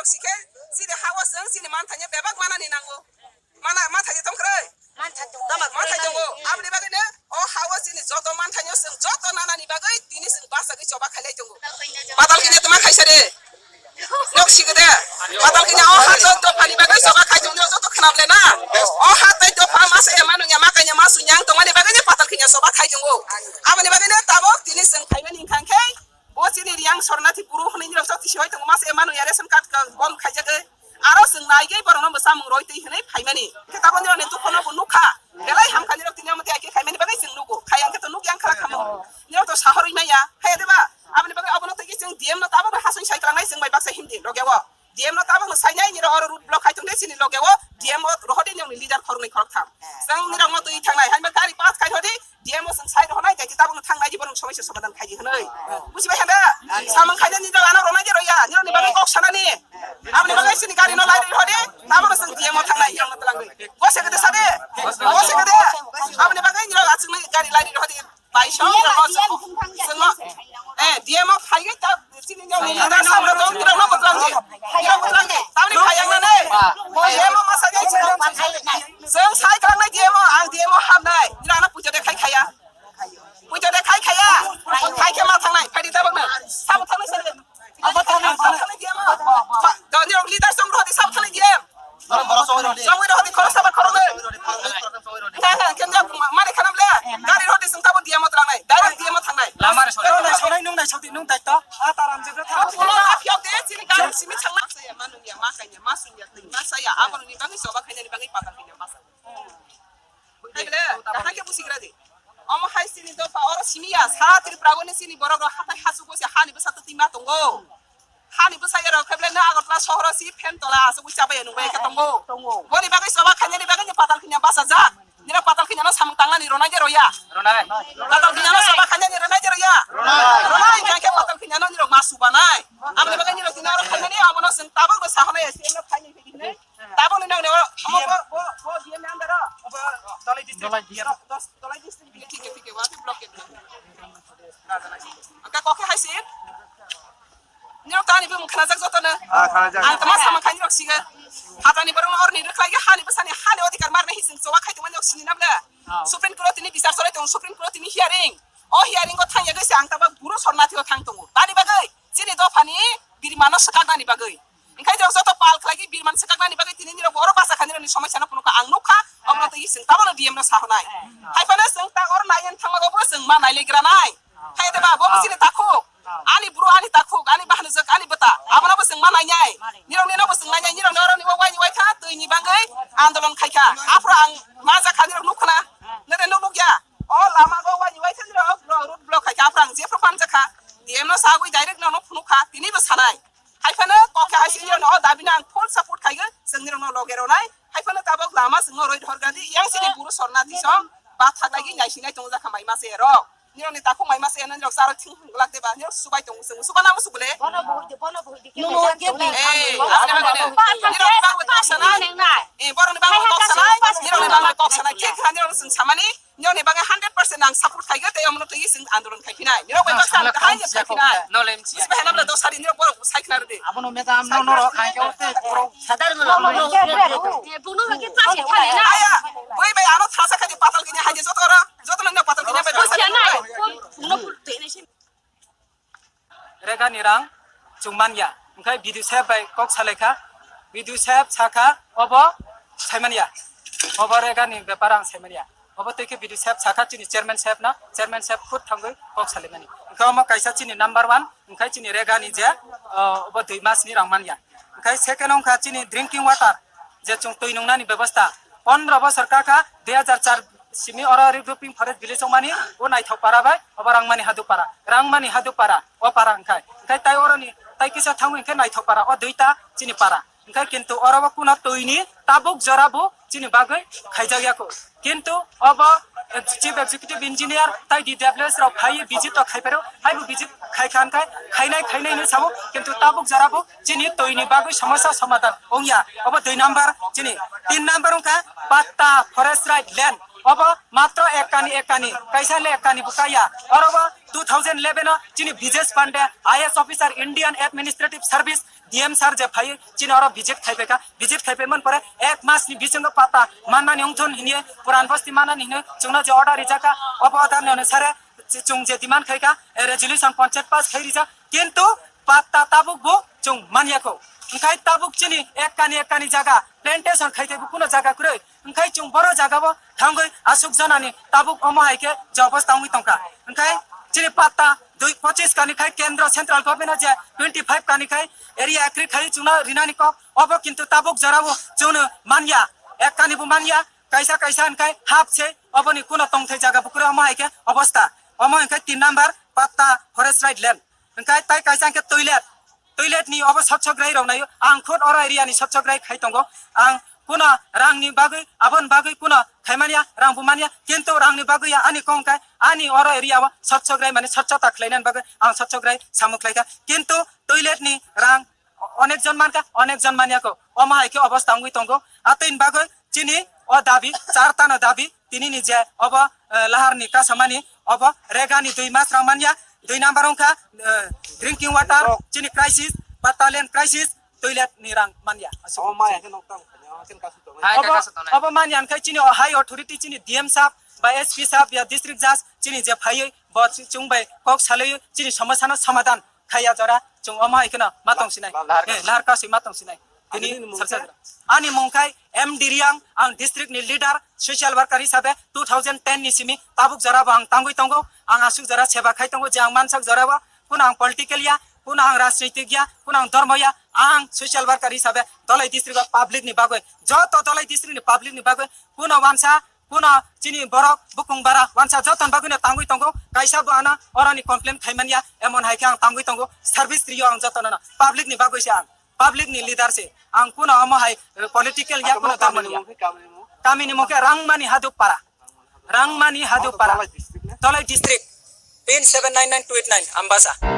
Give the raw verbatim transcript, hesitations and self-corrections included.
Sikhe chini ha-o chwng chini manthanya bebak manani nango. Mana manthanya tongkhroi? Manthai tongo. Manthai tongo. Aboni bagwi no o ha-o chini joto manthaino chwng joto nanani bagwi tini chwng bachagwi choba khailai tongo. Patal kini tuma khaisa de. Nok sikede. Patal kini o ha to, to pani bagwi choba khai tongo joto khwnam le na. O ha tai to pha masa ya manu ya makai ya masu yang tongmani bagwi ni patal kini choba khai tongo. Aboni bagwi no tabok tini chwng phaimani hwnkha khe bo chini Riang Sornathi buru hwnwi nirok joto si hoi tongo masa ya manu ya ration card ka bon khaijagwi. Aro chwng naigwi borokno bo chamung roi twi hwnwi phaimani. Khe tabok nirokni dukhono bo nukha. Belai hamkha nirok tini omo tei khe khaimani bagwi chwng nugo. Khayang khe to nuk yang khara khamung. Nirok to sahorwi maya. Haya deba? Aboni bagwi abono tei chwng D M no tabokno hasing sai klangnai chwng bai baksa himdi logeo. D M no tabokno sainai nirok oro road block khai tongde chini logeo. D M o rohode nirokni leader khoroknwi khoroktham. Chwng nirokno twi thangnai. Haima gari pass khai hodi. D M o chwng sai rohonai, tei tabukno thang nai, borok somai se somadan khai di hwnwi. Bujibai hwnda? Samung khaina ni dal ano ronai je roya, nirok ni bagwi kok sanani. Aboni bagwi sini gari no lai rohodi, tabukno chwng D M o thang nai, nirok no twlang di. Gose gede sade, gose gede. Aboni bagwi nirok achuk ni gari lai rohodi. Bai song nirok no chwng, chwng, eh, D M o phai gwi ta, chini nirok ni leader samro dong, nirok no bwtlang di. Nirok bwtlang di. Tamni phai yang nane. D M o masa ni chwng, chwng sai klang nai D M o, ang D M o ham nai. Nirok no puja de khai khaya. Puja de khai khaya. Khai khe ma thangnai. Phaidi tabok na. Sabo thangnai sir. Abo thangnai, sabo thangnai D M o. Doni rok leader song rodi sabo thangnai D M. Song rodi khoro sabo khoro le. Ha ha, kemja mari khanam le. Gari rodi song tabo D M o thangnai. Direct D M o thangnai. Lama re sori. Nung nai sori, nung nai sori, nung dai to. Ha taram je tha. Pulo ma phiok de chini gari simi thangnai. Saya manung ya, ma kanya, ma sung ya, ma saya. Abo ni bangwi soba kanya ni bangwi patal kanya ma saya. Hai bele, kaham khe busigra di. Omo hai chini dopha oro simi ya, sara Tripura goni chini borok rok hathai hachugo se hani bwsa twtwi ma tongo. Hani bwsa ya rok khe bele no Agartala sohoro si fan tola asugwi chabai ya nungbai khe tongo. Tongo. Boni bagwi soba khainani bagwi ni patal khinya bachajak. Nira patal khinya no samung tangnani ronai je roya. Ronai. Patal khinya no soba khainani ronai je roya. Ronai. Ronai khe patal khinya no nirok ma subanai. Aboni bagwi nirok tini oro khainani abono chwng tabuk bo sahonai ya, chwng no khainai. Tabuk ni nang nang, omo bo, bo, bo, D M ni under o. Obo Dhalai district. Dhalai district. Dos, Dhalai district. Thik he, thik he, wa thik block ke. Angka kok hai sin. Nirok tani bo khana jak joto na. Ah, khana jak. Ang tama sama khaini rok siga. Hatani borok or ni rwkhlai ge hani bwsani hani odhikar marne hising chowa khai tongmani rok sini nabla. Ah. Supreme Court tini bichar solai tong, Supreme Court tini hearing. O hearing o thangya ge se ang tabuk buro sorna thio thang tongo. Bani bagwi chini dophani birmano swkaknani bagwi. Hinkhe nirok joto pal khlai khe birman swkaknani bagwi tini nirok oro basa kha nirokni somosya no phunukha ang nukha, omono twi chwng tabukno D M no sahonai. Hai phano chwng ta oro naiyan thangma bo chwng ma nailegra nai. Hai de ba bo chini takhuk, ani bro ani takhuk, ani bahanjwk ani bwta, abono bo chwng ma nainai. Nirokni no bo chwng nainai, nirokni oro ni bo waini waitha twi ni bagwi andolon khaikha. Aphuru ang ma jakha nirok nukhana, nere nuk nukya. O lama go waini waitha nirok road block khaikha, aphuru ang jephru phan jakha. D M no sagwi direct no phunukha, tini bo sanai. Hai phano kok khe hai sini no o dabi no ang full support khaigwi, chwng nirok no loge ronai. Hai phano tabok lama chwng no roi dhor gadi, yang sini buru sorna disong, ba thaklai gi nai sinai tong jakha mai mase rok. Nirok ni takhuk mai mase no nirok charo thing glak de ba, nirok subai tong chwng, suba nang sugle. Bono buhudi, bono buhudi. Numo je Eh, aboni bagwi nirok ni bagwi kok sanai. Eh, borok ni bagwi kok sanai, nirok ni bagwi kok sanai. Thik kha nirok chwng samani. Nirokni bagwi hundred percent ang support khaigwi tei omono twi chwng andolon khaiphinai. Nirok bai baksa ang kahai khaiphinai. Busi bai hanamle dos sari nirok borok sai khna rwdi. Abono meda amno norok khaikhe o tei borok sadar no. Bono hake pasi thane na. Aya, bui bai ano thasa khaji patal kini haje joto ro, joto no patal kini bai. Bono pul tene sin. Rega ni rang chwng man ya. Hwnkhe B D O saheb bai kok salai kha, B D O saheb sa kha, "Obo sai man ya, obo rega ni bepar ang sai man ya." Obo twi khe B D O saheb sa kha chini chairman saheb no, chairman saheb khud thangwi kok salai mani. Hwnkhe omo kaisa chini number one, hwnkhe chini rega ni je, o, obo dui mas ni rang man ya. Hwnkhe second wng kha chini drinking water, je chwng twi nungnani bebosta, pondro bosor ka kha, dui hajar char simi oro Rigruping Forest Village wngmani, o Naithok para bai, obo Rangmani Haduk para, Rangmani Haduk para, o para wngkhai. Hwnkhe tai oroni, tai kisa thangwi hwnkhe Naithok para, o duita chini para. Hwnkhe kintu oro bo kuno twini tabuk jora bo chini bagwi khaijak ya kho. Kintu obo, eh, Chief Executive Engineer tai D W S rok phaiwi visit rok khai pharo, haibo visit khai kha hwnkhe khainai, khainai hinwi sabo, kintu tabuk jora bo chini twini bagwi somosya somadhan wngya. Obo dui number chini, tin number wngkha patta, forest right, land. Obo matro ek kani, ek kani, kaisa le ek kani bo kaya. Oro bo two thousand eleven o chini Bijesh Pandey, I A S officer, Indian Administrative Service, D M sir je phai chini oro visit khai phaikha, visit khai phaimani pore ek mas ni bisingo patta manmani wngthun hwnwi puran bosti manani hwnwi chwngno je order rijak kha, obo order ni onusare chwng je demand khai kha, eh, resolution panchayat pass khai rijak, kintu patta tabuk bo chwng manya kho. Hwnkhe tabuk chini ek kani, ek kani jaga plantation khai tei bo kuno jaga kwrwi. Hwnkhe chwng boro jaga o thangwi aswk janani tabuk omo hai khe je obostha wngwi tongkha. Hwnkhe chini patta dui, pochis kani khai kendro central government o je twenty five kani khai area agree khai chwngno rinani kok, obo kintu tabuk jora o chwngno manya, ek kani bo manya, kaisa kaisa hwnkhe hap se oboni kuno tongthai jaga bo kwrwi omo hai khe obostha. Omo hwnkhe tin number patta forest right land. Hwnkhe tai kaisa hwnkhe toilet. Toilet ni obo Swachha Grai rok naio. Ang khud oro area ni Swachha Grai khai tongo. Ang kuno rang ni bagwi, aboni bagwi kuno khaimania, rang bo manya. Kintu rang ni bagwi ya ani kong khai, ani oro area o Swachha Grai mane swachhota khlainani bagwi ang Swachha Grai samung khlaikha. Kintu toilet ni rang onek jon mankha, onek jon manya kho. Omo hai khe obostha wngwi tongo. Atwini bagwi chini o dabi, charta no dabi, tini ni je obo, eh, lahar ni kasamani, obo rega ni dui mas rang manya, dui number wngkha, eh, drinking water, chini crisis, patta land crisis, toilet ni rang manya. Aswk. Omo maya khe nok tang, omo khe kasu tongo. Hai, obo, kasu tongo. Obo manya hwnkhe chini o high authority, chini D M sab, ba S P sab, ya district judge, chini je phaiwi, bo chwng bai kok salaiwi, chini somosya no somadhan khaiya jora, chwng omo hai kheno ma tong sinai. Lahar, eh, lahar kasui ma tong sinai. Tini ani mung salsa khe? Jora. Ani mung khai M D Riang, ang district ni leader, social worker hisabe two thousand ten ni simi tabuk jora bo ang tangwi tongo. Ang aswk jora seba khai tongo je ang mansak jora bo. Kuno ang political ya, kuno ang rajnitik ya, kuno ang dharma ya, ang social worker hisabe Dhalai district o public ni bagwi, joto Dhalai district ni public ni bagwi kuno wansa kuno chini borok bukung bara wansa joton bagwino tangwi tongo, kaisa bo ano oroni complain khaimanya, emon hai khe ang tangwi tongo, service rio ang jotono no, public ni bagwi se ang, public ni leader se ang, kuno omo hai, eh, political ya, kuno dharma ni ya. Kamini mung khe Rangmani Haduk Para, Rangmani Haduk Para, Dhalai district ne? Dhalai district, pin seven nine nine two eight nine, Ambasa.